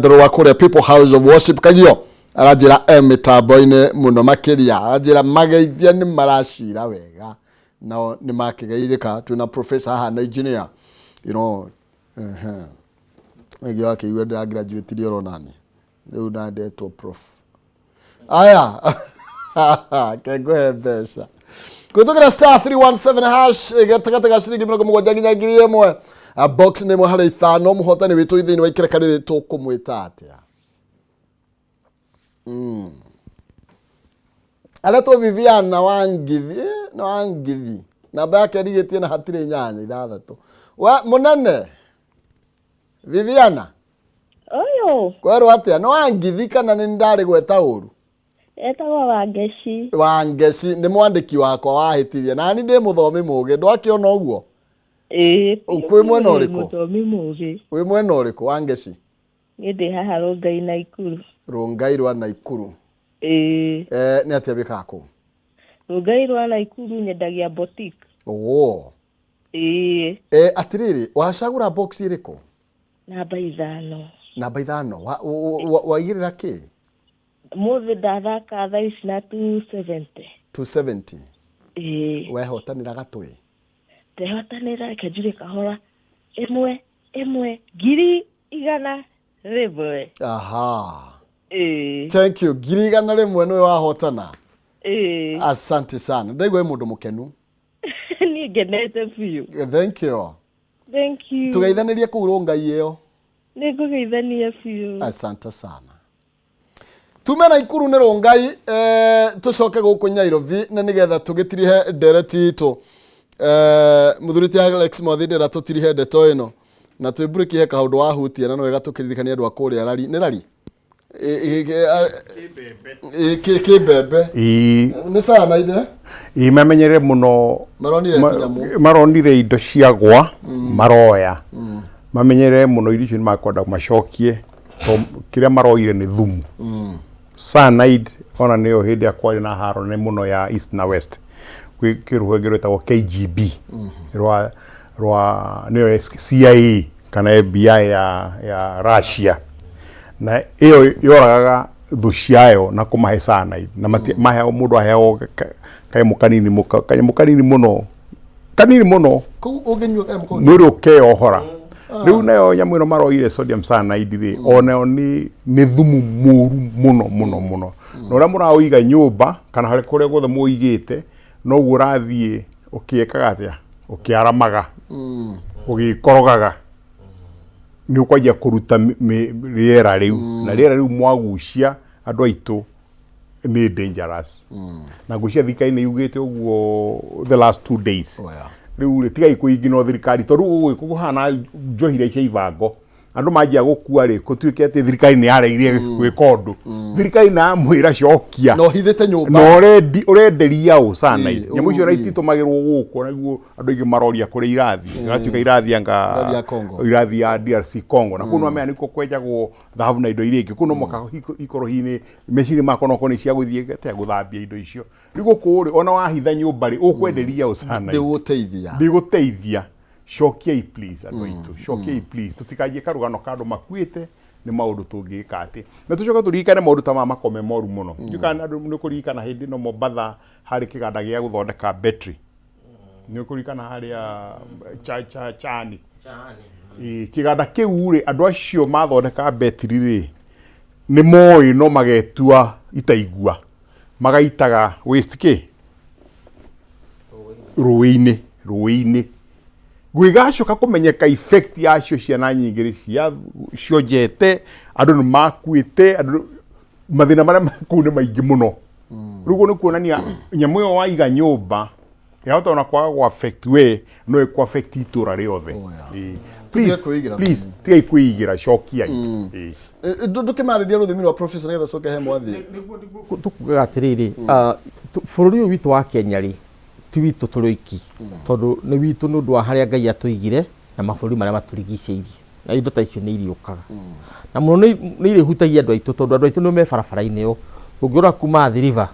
Nyandarua kũrĩa People House of Worship Kagio aranjĩra e mĩtambo-inĩ mũno makĩria, aranjĩra mageithia nĩ maracira wega nao nĩ makĩgeithĩka. Twĩna professor haha na engineer, nĩkĩo akĩigua ndĩra graduate oro nani rĩu ndandetwo prof. Aya, kengũhe mbeca kũhĩtũkĩra *317# gatagatĩ ga ciringi 70 nginya 1000. Box nĩ ĩmwe harĩ ithano. Mũhotani witũ thĩinĩ wa ikereka rĩrĩ tũkũmwĩta atĩa? Aretwo Viviana Wangithi, nĩ Wangithi, namba yake ĩrigĩtie na hatirĩ inyanya ithathatũ. We mũnene Viviana. Ũyũ. Kwerwo atĩa? Nĩ Wangithi kana nĩ ndarĩ gweta ũru? Etagwo Wangeci. Wangeci nĩ mwandĩki wakwa wahĩtirie, nani ndĩ mũthomi mũgĩ, ndwakĩona ũguo? Ĩĩ. Kwĩ mwena ũrĩkũ? Mũthomi mũgĩ. Wĩ mwena ũrĩkũ, Wangeci? Niĩ ndĩ haha Rongai Naikuru. Rongai rwa Naikuru. Ĩĩ. Nĩ atĩa wĩkaga kũu? Rongai rwa Naikuru nyendagia boutique. Oo. Ĩĩ. Atĩrĩrĩ, wacagũra box ĩrĩkũ? Namba 5. Namba 5. Waigĩrĩra kĩ? Mũthĩ ndathaka thaa ici na 270. 270. Ĩĩ. Wehotanĩra gatwĩ? Ndehotanĩra, reke njuge kahora. Ĩmwe, ĩmwe, 100,000. Aha. Ĩĩ. Thank you. 100,000 nĩwe wahotana. Ĩĩ. Asante sana. Ndaigua wĩ mũndũ mũkenu. Niĩ ngenete biũ. Thank you. Thank you. Tũgeithanĩrie kũu Rongai ĩyo. Nĩ ngũgeithania biũ. Asante sana. Tume Naikuru nĩ Rongai, tũcoke gũkũ Nyairobi na nĩgetha tũgĩtirihe ndereti itũ. Mũthuri ti Alex Mwathi ndĩra tũtirihe ndeto ĩno na twĩmburĩkie kaũndũ wahutia na nĩ wega tũkĩririkania andũ a kũrĩa rari. Nĩ rari? Kĩmbembe. Ĩĩ. Nĩ cyanide? Ĩĩ, mamenyere mũno. Maronire tũnyamũ. Maronire indo ciagwa maroya. Mamenyere mũno irio icio nĩ makwenda macokie to kĩrĩa maroire nĩ thumu. Cyanide ona nĩyo hĩndĩ ĩrĩa kwarĩ na haro nene mũno ya East na West. Kwĩ rũhonge rwĩtagwo KGB rwa nĩyo CIA kana FBI ya Russia, na ĩyo yoragaga thũ ciayo na kũmahe cyanide na maheagwo, mũndũ aheagwo kanyamũ kanini kanyamũ kanini mũno, kanini mũno. Kũu ũngĩnyua kanyamũ kau mwĩrĩ ũkeyohora. Rĩu nayo nyamũ ĩno maroire sodium cyanide rĩ, onayo nĩ thumu mũru mũno mũno mũno, na ũrĩa mũraũiga nyũmba kana harĩ kũrĩa guothe mũigĩte, noguo ũrathiĩ ũkĩekaga atĩa, ũkĩaramaga, ũgĩkorogaga, nĩ ũkwanjia kũruta rĩera rĩu, na rĩera rĩu mwagucia andũ aitũ nĩ dangerous. Na ngwĩciria thirikari nĩ yugĩte ũguo the last 2 days. Oh, yeah. Rĩu rĩ, tigai kũingino thirikari, tondũ rĩu gũgũ kũhana njohi iria cia ibango, andũ manjia gũkua rĩ, gũtuĩke atĩ thirikari nĩ yaregire gwĩka ũndũ. Thirikari nĩ yamwĩra cokia. Na ũhithĩte nyũmba. Na ũrenderia ũ cyanide. Ĩĩ, Nyamũ icio na ĩĩ. ititũmagĩrwo gũkũ, naguo andũ aingĩ maroria kũrĩa irathiĩ. Iratuĩka irathiĩ anga Irathiĩ ya Congo. Irathiĩ ya DRC Congo. Na kũu no menya nĩkuo kwenjagwo thahabu na indo iria ingĩ. Kũu no mũhaka ikorwo hihi nĩ meciria makwa no korwo nĩ cia gũthiĩ atĩa gũthambia indo icio. Rĩu gũkũ rĩ, ona wahitha nyũmba rĩ, ũkwenderia ũ cyanide? Ndĩgũteithia. Ndĩgũteithia. Cokiai please andũ aitũ, cokiai please, tũtikanjie karũgano ka andũ makuĩte nĩ maũndũ tũngĩka atĩ. Na tũcoke tũririkane maũndũ ta maya makome moru mũno. Ndiũĩ kana andũ nĩ ũkũririkana hĩndĩ ĩno Mombatha harĩ kĩganda gĩa gũthondeka battery. Nĩ ũkũririkana harĩa Chaani. Ĩĩ, kĩganda kĩu rĩ, andũ acio mathondeka betiri rĩ, nĩ moĩ no magetua itaigua, magaitaga waste kĩ? Rũĩ-inĩ, rũĩ-inĩ. Gwĩgacoka kũmenyeka effect yacio ciana nyingĩ nĩ cionjete, andũ nĩ makuĩte, andũ mathĩna marĩa me kũu nĩ maingĩ mũno. Rĩu ũguo nĩ kuonania nyamũ ĩyo waiga nyũmba yahota ona kwaga gũ affect we, no ĩkũ affect itũra rĩothe. Oh, yeah. Ĩĩ. Tũtige Please, kwĩigĩra. please, tigai kwĩigĩra, cokiai. Ĩĩ. Ndũkĩmarĩria rũthiomi rwa professor nĩgetha coke he mwathi. Tũkugaga atĩrĩrĩ, bũrũri ũyũ witũ wa Kenya rĩ, ti witũ tũrĩ oiki, tondũ nĩ witũ nĩ ũndũ wa harĩa Ngai atũigire na mabũrũri marĩa matũrigicĩirie, na indo ta icio nĩ iriũkaga na mũno nĩ irĩhutagia andũ aitũ, tondũ andũ aitũ nĩo me barabara-inĩ ĩyo. Ũngĩrora kuma Athi River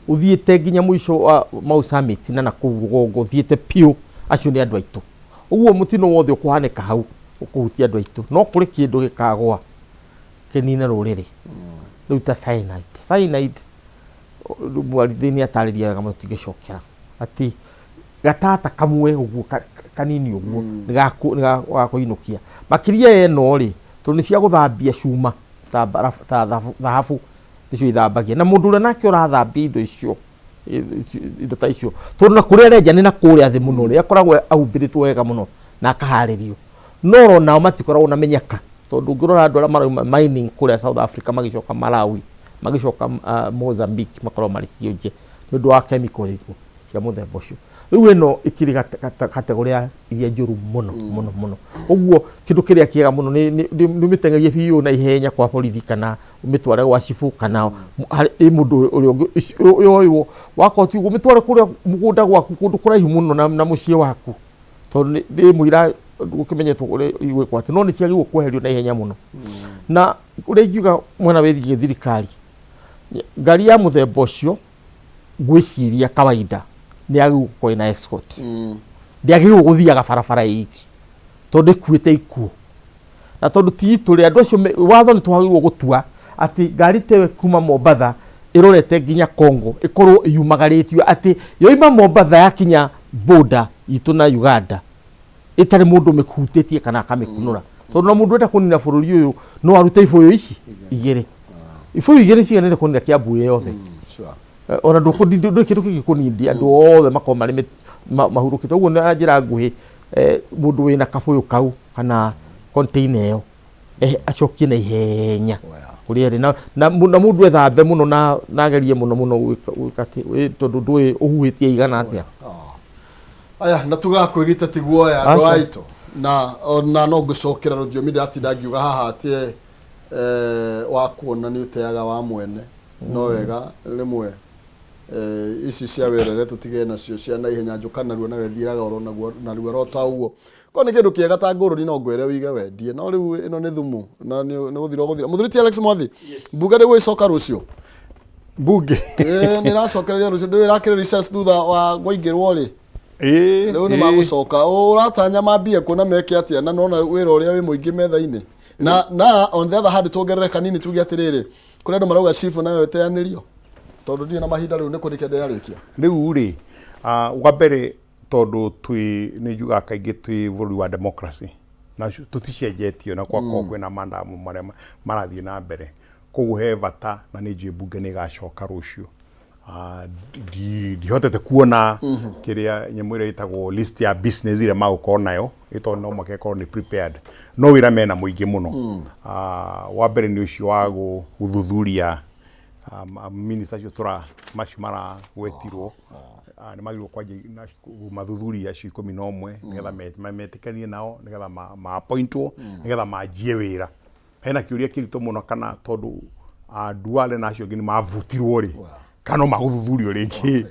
ũthiĩte nginya mũico wa Mau Summit na nakũu rũgongo ũthiĩte piũ, acio nĩ andũ aitũ. Ũguo mũtino wothe ũkũhanĩka hau ũkũhutia andũ aitũ, no kũrĩ kĩndũ gĩkagwa. Kĩnine rũrĩrĩ. Rĩu ta cyanide. Cyanide, rĩu mwarithĩ nĩ atarĩria wega mũno tũtingĩcokera. Atĩ gatata kamwe ũguo kanini ũguo nĩ gakũinũkia. Makĩria ĩno rĩ, tondũ nĩ cia gũthambia cuma ta mbarabu, ta thahabu nĩcio ithambagia. Na mũndũ ũrĩa nake ũrathambia indo icio, indo ta icio, tondũ na kũrĩa arenja nĩ na kũrĩa thĩ mũno rĩ, akoragwo ahumbĩrĩtwo wega mũno na akaharĩrio. No oro nao matikoragwo na mĩnyaka, tondũ ũngĩrora andũ arĩa marauma mining kũrĩa South Africa magĩcoka Malawi, magĩcoka Mozambique makoragwo marĩ kionje nĩ ũndũ wa chemical cia mũthemba ũcio. Rĩu ĩno ĩkĩrĩ category ya iria njũru mũno mũno mũno. Ũguo kĩndũ kĩrĩa kĩega mũno nĩ ũmĩteng'erie biũ na ihenya kwa borithi kana ũmĩtware gwa cibũ kana harĩ mũndũ ũrĩa ũngĩ yoywo. Wakorwo ti ũguo ũmĩtware kũrĩa mũgũnda gwaku kũndũ kũraihu mũno na mũciĩ waku. Tondũ nĩ mũira gũkĩmenyetwo ũrĩa igwĩkwo atĩ no nĩ ciagĩrĩirwo kweherio na ihenya mũno. Na ũrĩa ingiuga mwena wĩgiĩ thirikari, ngari ya mũthemba ũcio ngwĩciria kawaida nĩ yagĩrĩirwo gũkorwo ĩna escort. Ndĩagĩrĩirwo gũthiaga barabara ĩ iki tondũ ĩkuĩte ikuũ. Na tondũ ti itũ rĩ, andũ acio watho nĩ twagĩrĩirwo gũtua atĩ ngari ta ĩyo kuma Mombatha ĩrorete nginya Congo ĩkorwo yumagarĩtio atĩ yoima Mombatha yakinya border itũ na Uganda ĩtarĩ mũndũ ũmĩhutĩtie kana akamĩkunũra. Tondũ na mũndũ ũrenda kũnina bũrũri ũyũ no arute ibũyũ ici igĩrĩ. Ibũyũ igĩrĩ ciganĩire kũnina Kiambu yothe. Ona ndũrĩ kĩndũ kĩngĩkũnindia andũ othe makorwo marĩ mahurũkĩte. Ũguo na njĩra nguhĩ mũndũ wĩna kabũyũ kau kana container ĩyo acokie na ihenya kũrĩa ĩrĩ. Na mũndũ ethambe mũno na agerie mũno mũno gwĩka atĩ tondũ ndũĩ ũhuhĩtie igana atĩa. Aya, na tugaga kwĩgita ti guoya andũ aitũ. Na ona no ngũcokera rũthiomi ndĩratinda ngiuga haha atĩ wa kuona nĩ ũteaga wa mwene. No wega rĩmwe ici cia werere tũtige nacio cia naihenya njũka narua nawe thiĩraga oro narua oro ta ũguo. Korwo nĩ kĩndũ kĩega ta ngũrũni no ngwĩre ũige wendie, no rĩu ĩno nĩ thumu na nĩ gũthira ũgũthira. Mũthuri ti Alex Mwathi, mbunge nĩguo ĩcoka rũciũ? Mbunge? Ĩĩ, nĩ ĩracokereria rũciũ, ndũĩ ĩrakĩrĩ recess thutha wa kũingĩrwo rĩ. Rĩu nĩ magũcoka. Ũratanya mambie kũ na meke atĩa na nona wĩra ũrĩa wĩ mũingĩ metha-inĩ? Na on the other hand tuongerere kanini tuge atĩrĩrĩ, kũrĩ andũ marauga chief nayo ĩteanĩrio tondũ ndirĩ na mahinda rĩu nĩ kũrĩkia ndĩrarĩkia. Rĩu rĩ, wa mbere tondũ twĩ nĩ njugaga kaingĩ twĩ bũrũri wa democracy na tũticenjetio na gwakorwo kwĩna maandamano marĩa marathiĩ na mbere, koguo he bata na nĩ njũĩ mbunge nĩ ĩgacoka rũciũ. Ndihotete kuona kĩrĩa nyamũ ĩrĩa ĩtagwo list ya business ĩrĩa magũkorwo nayo, ĩ tondũ no mũhaka ĩkorwo nĩ prepared, no wĩra mena mũingĩ mũno. Wa mbere nĩ ũcio wa gũthuthuria minister acio tũra macio maragwetirwo, nĩ magĩrĩirwo kwanjia mathuthuria acio 11 nĩgetha metĩkanie nao nĩgetha ma appointwo nĩgetha manjie wĩra. Hena kĩũria kĩritũ mũno kana tondũ Duale na acio angĩ nĩ mabutirwo rĩ, kana no magũthuthurio rĩngĩ.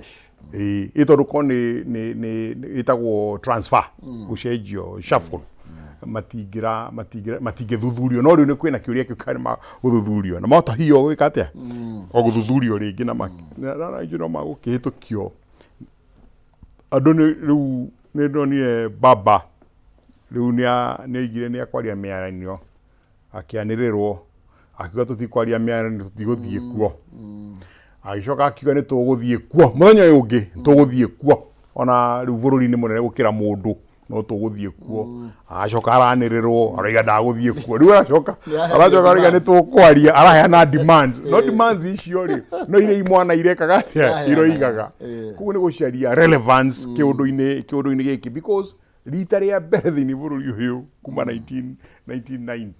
Ĩĩ, ĩ tondũ korwo nĩ nĩ nĩ ĩtagwo transfer, gũcenjio, shuffle, matingĩra matingĩra matingĩthuthurio, no rĩu nĩ kwĩna kĩũria kĩu kana nĩ magũthuthurio na mahota hihi o gwĩka atĩa, o gũthuthurio rĩngĩ na na no magũkĩhĩtũkio. Andũ nĩ rĩu nĩ ndonire baba rĩu nĩ oigire nĩ ekwaria mĩario akĩanĩrĩrwo akiuga tũtikwaria mĩario tũtigũthiĩ kuo. Agĩcoka akiuga nĩ tũgũthiĩ kuo mũthenya ũyũ ũngĩ tũgũthiĩ kuo, ona rĩu bũrũri nĩ mũnene gũkĩra mũndũ no tũgũthiĩ kuo. Aracoka aranĩrĩrwo arauga ndagũthiĩ kuo, rĩu aracoka aracoka arauga nĩ tũkwaria, araheana demands, no demands icio rĩ no iria imwana irekaga atĩa iroigaga. Koguo nĩ gũcaria relevance kĩũndũ-inĩ kĩũndũ-inĩ gĩkĩ because rita rĩa mbere thĩinĩ bũrũri ũyũ kuma 1990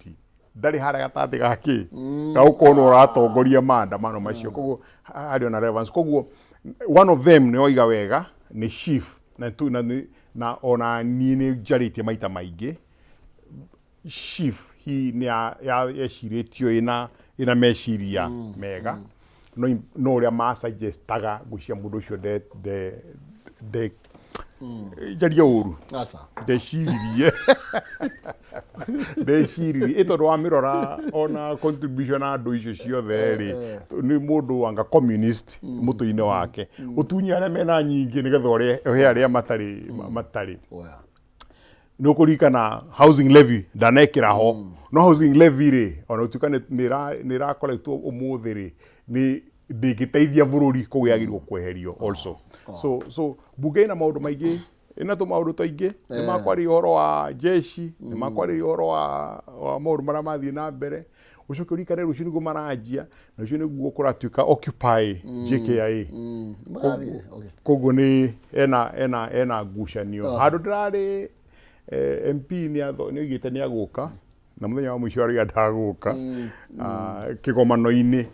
ndarĩ harĩa gatagatĩ ga kĩ ga gũkorwo nĩ ũratongoria maandamano macio, koguo harĩ ona relevance. Koguo one of them nĩ oiga wega nĩ chief na tu, na, na ona niĩ nĩ njarĩtie maita maingĩ chief hi nĩ yecirĩtio ĩna ĩna meciria mega no no ũrĩa ma suggestaga ngwĩciria mũndũ ũcio nde nde nde njarie ũru. Aca. Ndeciririe ndeciririe ĩ tondũ wamĩrora ona contribution na andũ icio ciothe rĩ nĩ mũndũ anga communist mũtwe-inĩ wake ũtunye arĩa mena nyingĩ nĩgetha ũhe arĩa matarĩ matarĩ. Oya. Nĩ ũkũririkana housing levy ndanekĩra ho. No housing levy rĩ, ona gũtuĩka nĩ ĩrakoretwo ũmũthĩ rĩ, nĩ ndĩngĩteithia bũrũri, koguo yagĩrĩirwo kweherio also. So bunge ĩna maũndũ maingĩ, ĩna tũmaũndũ tũingĩ. Nĩ makwarĩria ũhoro wa jeshi, nĩ makwarĩria ũhoro wa maũndũ marĩa mathiĩ na mbere. Ũcoke ũririkane rũciũ nĩguo maranjia, na rũciũ nĩguo kũratuĩka Occupy JKIA. Marathiĩ, okay. Koguo nĩ ena ngucanio handũ ndĩrarĩ. MP nĩ oigĩte nĩ agũka, na mũthenya wa mũico arauga ndagũka. Ah, kĩgomano-inĩ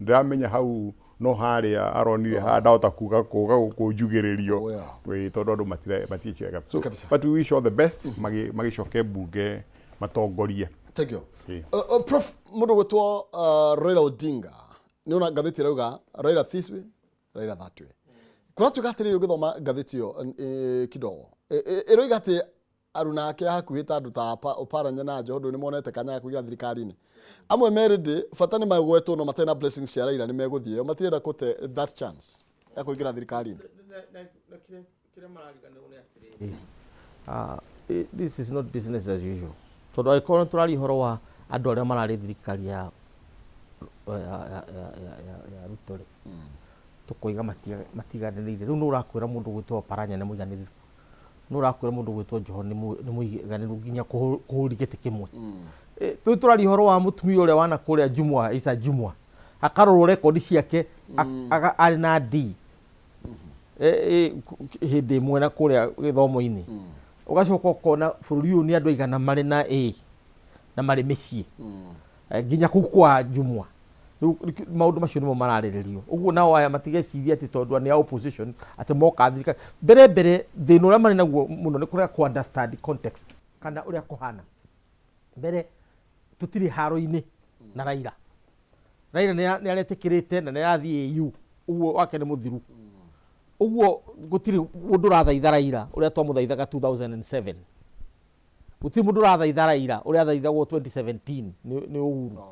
ndĩramenya hau no harĩa aronire haha ndahota kuga kũga kũnjugĩrĩrio. Oh, yeah. Ĩĩ, tondũ andũ matiĩciaga. So, Kabisa. but we wish all the best, magĩcoke mbunge matongorie. Thank you. Ĩĩ. Prof, mũndũ gwĩtwo Raila Odinga, nĩ ona ngathĩti ĩrauga Raila this way, Raila that way. Kũratuĩka atĩrĩrĩ, ũgĩthoma ngathĩti ĩyo kidogo, ĩroiga atĩ aruna ake a hakuhĩ ta andũ ta Oparanya na Joho nĩ monete kanya ga kũingĩra thirikari-inĩ. Amwe merĩndĩ bata nĩ magwetwo, no matarĩ na blessings cia Raila nĩ megũthiĩ ĩyo, matirenda kũte that chance ya kũingĩra thirikari-inĩ. Kĩrĩa marariganĩrwo nĩ atĩrĩrĩ, this is not business as usual, tondũ angĩkorwo nĩ tũraria ũhoro wa andũ arĩa mararĩ thirikari ya Ruto rĩ, tũkoiga matiganĩrĩire. Rĩu nũ ũrakwĩra mũndũ ũgwĩtwo Oparanya nĩ mũiganĩrĩru? Nũ ũrakwĩra mũndũ ũgwĩtwo Joho nĩ mũiganĩru nginya kũhũri gĩtĩ kĩmwe? Tũrĩ tũraria ũhoro wa mũtumia ũrĩa wana kũrĩa Jumwa, Isa Jumwa, akarorwo rekondi ciake, arĩ na D hĩndĩ ĩmwe na kũrĩa gĩthomo-inĩ. Ũgacoka ũkona bũrũri ũyũ nĩ andũ aigana marĩ na A na marĩ mĩciĩ nginya kũu kwa Jumwa. Rĩu maũndũ macio nĩmo mararĩrĩrio ũguo. Nao aya matigeciria atĩ tondũ nĩ a opposition atĩ moka thirikari mbere mbere. Thĩna ũrĩa marĩ naguo mũno nĩ kũrega kũ understand context kana ũrĩa kũhana. Mbere tũtirĩ haro-inĩ na Raila. Raila nĩ aretĩkĩrĩte na nĩ arathiĩ AU, ũguo wake nĩ mũthiru. Ũguo gũtirĩ mũndũ ũrathaitha Raila ũrĩa twamũthaithaga 2007, gũtirĩ mũndũ ũrathaitha Raila ũrĩa athaithagwo 2017 nĩ Uhuru,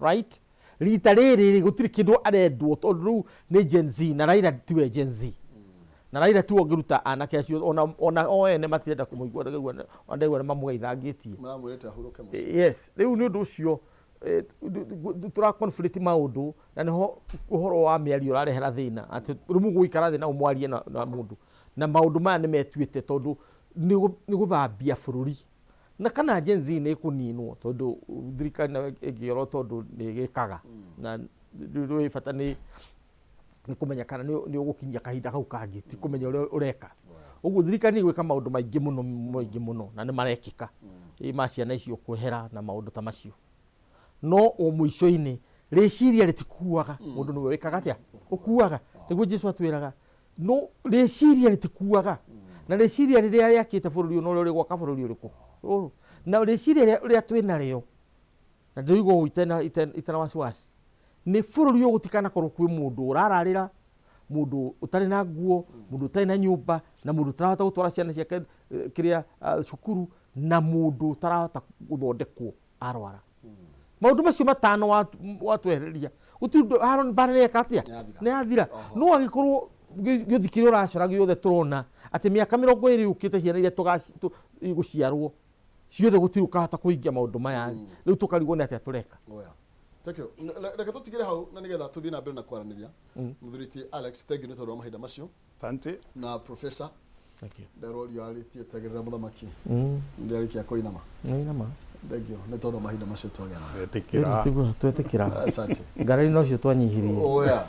right? Rita rĩrĩ rĩ, gũtirĩ kĩndũ arendwo tondũ rĩu nĩ Gen Z, na Raila tiwe Gen Z, na Raila tiwe ũngĩruta anake acio. Ona o ene matirenda kũmũigua, ndaigua nĩ mamũgeithangĩtie. Maramwĩrĩte ahurũke mũciĩ. Yes, rĩu nĩ ũndũ ũcio tũra conflict maũndũ, na nĩho ũhoro wa mĩario ũrarehera thĩna, atĩ rĩu mũgũikara thĩ na ũmwarie na mũndũ na maũndũ maya nĩ metuĩte tondũ nĩ gũthambia bũrũri. Na kana Gen Z nĩ ĩkũninwo, tondũ thirikari nayo ĩngĩorwo, tondũ nĩ ĩgĩkaga na rĩu rĩ bata nĩ kũmenya kana nĩ ũgũkinyia kahinda kau kangĩ, ti kũmenya ũrĩa ũreka. Ũguo thirikari nĩ ĩgwĩka maũndũ maingĩ mũno, maingĩ mũno, na nĩ marekĩka ĩ ma ciana icio kwehera na maũndũ ta macio. No o mũico-inĩ rĩciria rĩtikuaga, mũndũ nĩwe wĩkaga atĩa ũkuaga. Nĩguo Jesu atwĩraga, no rĩciria rĩtikuaga, na rĩciria rĩrĩa rĩakĩte bũrũri ũyũ no rĩo rĩgwaka bũrũri ũrĩkũ ũyũ. Na rĩciria rĩrĩa twĩ narĩo, na ndĩraigua ũguo itena wasiwasi, nĩ bũrũri ũyũ gũtikanakorwo kwĩ mũndũ ũrararĩra, mũndũ ũtarĩ na nguo, mũndũ ũtarĩ na nyũmba, na mũndũ ũtarahota gũtwara ciana ciake kĩrĩa cukuru, na mũndũ ũtarahota gũthondekwo arwara. Maũndũ macio matano watwehereria, gũtirĩ ũndũ haro mbara nĩ atĩa. Nĩyathira. Nĩ yathira. No angĩkorwo gĩũthi kĩrĩa ũracora gĩothe, tũrona atĩ mĩaka 20 yũkĩte ciana iria igũciarwo ciothe gũtirĩ ũkahota kũhingia maũndũ maya. Rĩu tũkarigwo nĩ atĩa tũreka. Oya. Thank you. Reke tũtigĩre hau na nĩgetha tũthiĩ na mbere na kwaranĩria. Mũthuri ti Alex, thank you nĩ tondũ wa mahinda macio. Asante. Na professor. Thank you. Nderorio arĩtie tegerera mũthamaki ndĩarĩkia kũinama. Nĩ nama. Thank you nĩ tondũ wa mahinda macio twagĩa namo. Etĩkĩra. Twetĩkĩra. Asante. Ngarari nocio twanyihirie. Oya,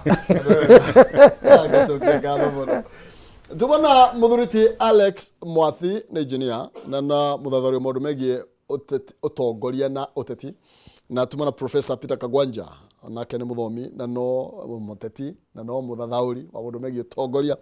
ngacokia ngatho mũno. Tũmona mũthuri ti Alex Mwathi nĩ engineer na mũthathaũri wa maũndũ megiĩ ũtongoria na ũteti, na tumona Professor Peter Kagwanja, nake nĩ mũthomi na no mũteti na no mũthathaũri wa maũndũ megiĩ ũtongoria.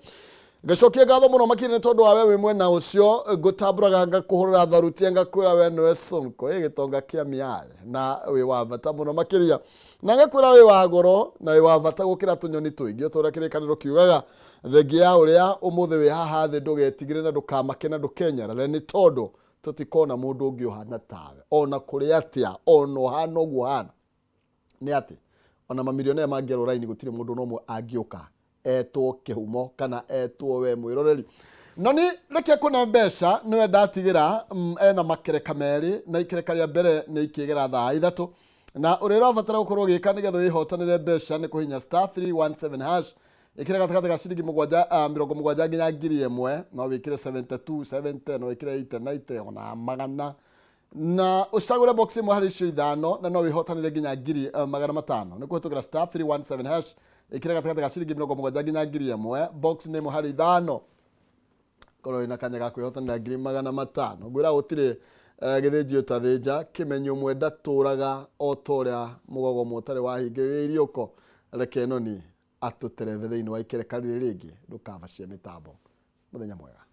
Ngacokia ngatho mũno makĩria nĩ tondũ wa we wĩ mwena ũcio. Ngũtambũraga, ngakũhũrĩra tharutia, ngakwĩra we nĩwe Sonko ĩ gĩtonga kĩa mĩae, na wĩ wa bata mũno makĩria, na ngakwĩra wĩ wa goro na wĩ wa bata gũkĩra tũnyoni tũingĩ, o ta ũrĩa Kĩrĩkanĩro kiugaga. Thengia ya ũrĩa ũmũthĩ wĩ haha thĩ, ndũgetigĩre na ndũkamake na ndũkenyarare, nĩ tondũ tũtikona mũndũ ũngĩ ũhana tawe, ona kũrĩ atĩa, ona ũhana ũguo ũhana. Nĩ atĩ ona mamilionea mangĩerwo raini, gũtirĩ mũndũ no ũmwe angĩũka etwo kĩhumo kana etwo we mwĩroreri. Noni reke kũne mbeca nĩwe ndatigĩra ena makereka merĩ na ikereka rĩa mbere nĩ ikĩgera thaa 3 na ũrĩa ũrabatara gũkorwo ũgĩka nĩgetha wĩhotanĩre mbeca nĩ kũhinya star 317 hash ĩkĩra gatagatĩ ga ciringi 70 nginya 1000, no wĩkĩre 72 70, no wĩkĩre 80 90 ona 100, na ũcagũre box ĩmwe harĩ icio 5 na no wĩhotanĩre nginya 500,000 nĩ kũhĩtũkĩra star 317 hash ĩkĩra gatagatĩ ga ciringi 70 nginya 1000, box nĩ ĩmwe harĩ 5, korwo wĩna kanya ga kwĩhotanĩra 500,000. Ngwĩra gũtirĩ gĩthĩnji ũtathĩnja, kĩmenyo ũmwe ndatũraga o ta ũrĩa mũgogo ũmwe ũtarĩ wahingĩrĩria iriũko. Reke noni atũterebe thĩinĩ wa ikereka rĩrĩ rĩngĩ, ndũkabacie mĩtambo. Mũthenya mwega.